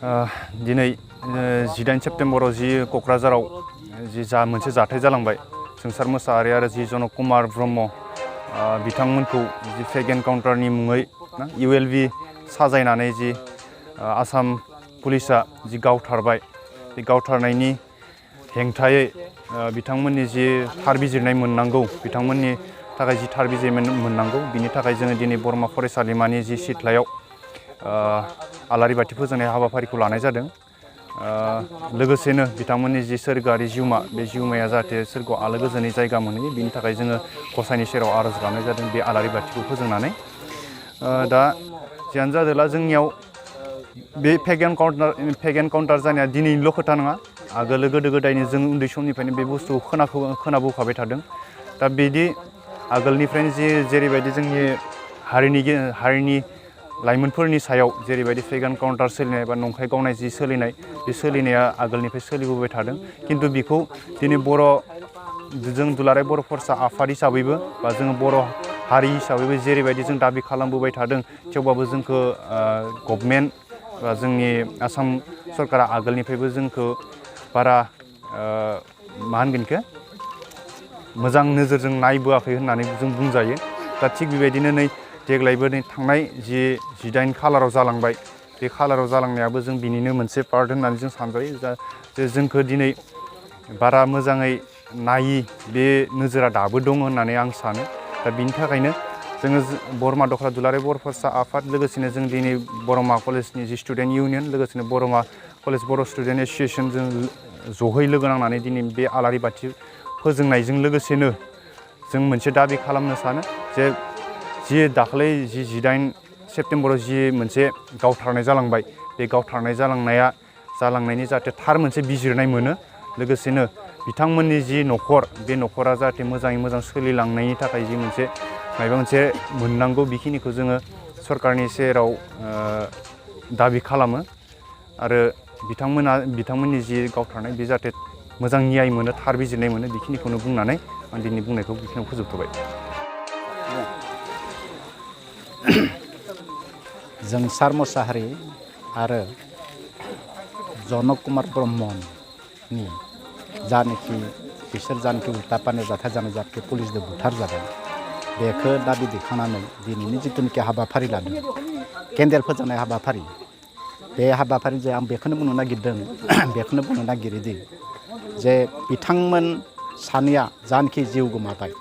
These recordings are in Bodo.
दिनै 18 सेप्तेम्बराव जि क'क्राझाराव जि मोनसे जाथाय जालांबाय जोंसार मोसाहारि आरो जि जनक कुमार ब्रह्म बिथांमोनखौ जि फेक एनकाउन्टारनि मुङै ULV साजायनानै जि आसाम पुलिसा जि गावथारबाय बे गावथारनायनि हेंथायै बिथांमोननि जि थार बिजिरनाय मोननांगौ बिथांमोननि थाखाय जि थार बिजिरनाय मोननांगौ बिनि थाखाय जोङो दिनै बरमा फरायसालिमानि जि सिथ्लायाव आलारि बाथि फोजोंनाय हाबाफारिखौ लानाय जादों। लोगोसेनो बिथांमोननि जि सोरगोआरि जिउमा बे जिउमाया जाहाथे सोरगोआव आलो गोजोनै जायगा मोनहैयो बिनि थाखाय जोङो गसाइनि सेराव आर'ज गाबनाय जादों बे आलारि बाथिखौ फोजोंनानै। दा जियानो जादोला जोंनियाव बे फेक एनकाउन्टार जानाया दिनैनिल' खोथा नङा, आगोलो गोदो गोदायनि जों उन्दै समनिफ्रायनो बे बुस्थुखौ खोनाबोखाबाय थादों। दा बिदि आगोलनिफ्रायनो जेरैबायदि जोंनि हारिनि लाइमोनफोरनि सायाव जेरैबायदि फेक एनकाउन्टार सोलिनाय बा नंखाय गावनाय जि सोलिनाय बे सोलिनाया आगोलनिफ्राय सोलिबोबाय थादों। खिन्थु बेखौ दिनै जों दुलाराय बर' फरायसा आफाद हिसाबैबो बा जोङो बर' हारि हिसाबैबो जेरैबायदि जों दाबि खालामबोबाय थादों, थेवबाबो जोंखौ गभर्नमेन्ट बा जोंनि आसाम सरकारा आगोलनिफ्रायबो जोंखौ बारा मा होनगोन बेखौ मोजां नोजोरजों नायबोआखै होननानै जों बुंजायो। दा थिग बेबायदिनो नै देग्लायबो नै थांनाय जि 18 खालाराव जालांबाय बे खालाराव जालांनायाबो जों बिनिनो मोनसे पार्ट होननानै जों सानजायो। जे जोंखौ दिनै बारा मोजाङै नायि बे नोजोरा दाबो दङ होननानै आं सानो। दा बिनि थाखायनो जोङो बरमा दख्ला दुलाराय बर' फरायसा आफाद लोगोसेनो जों दिनै बरमा कलेजनि जि स्टुडेन्ट इउनियन लोगोसेनो बरमा कलेज बर' स्टुडेन्ट एस'सियेसन जों जयै लोगो नांनानै दिनै बे आलारि बाथि फोजोंनायजों लोगोसेनो जों मोनसे दाबि खालामनो सानो जि दाख्लै 18 सेप्तेम्बराव जि मोनसे गावथारनाय जालांबाय बे गावथारनाय जालांनायनि जाहाथे थार मोनसे बिजिरनाय मोनो। लोगोसेनो बिथांमोननि जि न'खर बे न'खरा जाहाथे मोजाङै मोजां सोलिलांनायनि थाखाय जि माबा मोनसे मोननांगौ बेखिनिखौ जोङो सरकारनि सेराव दाबि खालामो आरो बिथांमोननि जि गावथारनाय बे जाहाथे मोजां न्याय मोनो थार बिजिरनाय मोनो बेखिनिखौनो बुंनानै आं दिनै बुंनायखौ बेखिनियाव फोजोबथ'बाय। जोंसार मोसाहारि आरो जनक कुमार ब्रह्मनि बिसोर उल्टा पानि जाथाय जानाय जाहाथे पुलिसजों बुथार जादों बेखौ दाबि दैखांनानै दिनैनि जिथुनिखि हाबाफारि लादों केन्डेल फोजोंनाय हाबाफारि बे हाबाफारिजों आं बेखौनो बुंनो नागिरोदि जे बिथांमोन सानैया जानखि जिउ गोमाबाय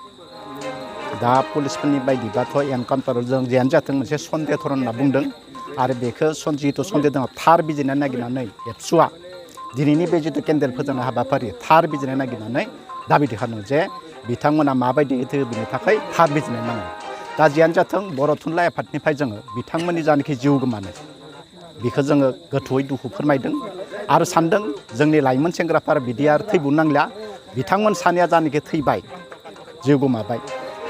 दा पुलिसफोरनि बायदिबाथ' एनकाउन्टाराव जों जियानो जाथों मोनसे सन्देह धरन होनना बुंदों आरो बेखौ जिहेतु सन्देह दङ थार बिजिरनाय नागिरनानै एबसुआ दिनैनि बे जिथु केन्डेल फोजोंनाय हाबाफारि थार बिजिरनाय नागिरनानै दाबि दैखांदों जे बिथांमोना माबायदि होथो बेनि थाखाय थार बिजिरनाय नांगौ। दा जियानो जाथों बर' थुनलाइ आफादनिफ्राय जोङो बिथांमोननि जानखि जिउ गोमानाय बेखौ जोङो गोथौयै दुखु फोरमायदों आरो सानदों जोंनि लाइमोन सेंग्राफोरा बिदि आरो थैबावनो नांलिया। बिथांमोन सानैया जानखि थैबाय जिउ गोमाबाय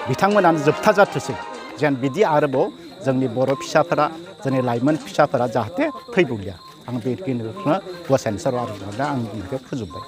बिथांमोनानो जोबथा जाथोंसै जेन बिदि आरोबाव जोंनि बर' फिसाफोरा जोंनि लाइमोन फिसाफोरा जाहाथे थैबावलिया। आं बेखिनिखौनो गसाइनि सेराव आर'ज गाबना आं बुंनायखौ फोजोबबाय।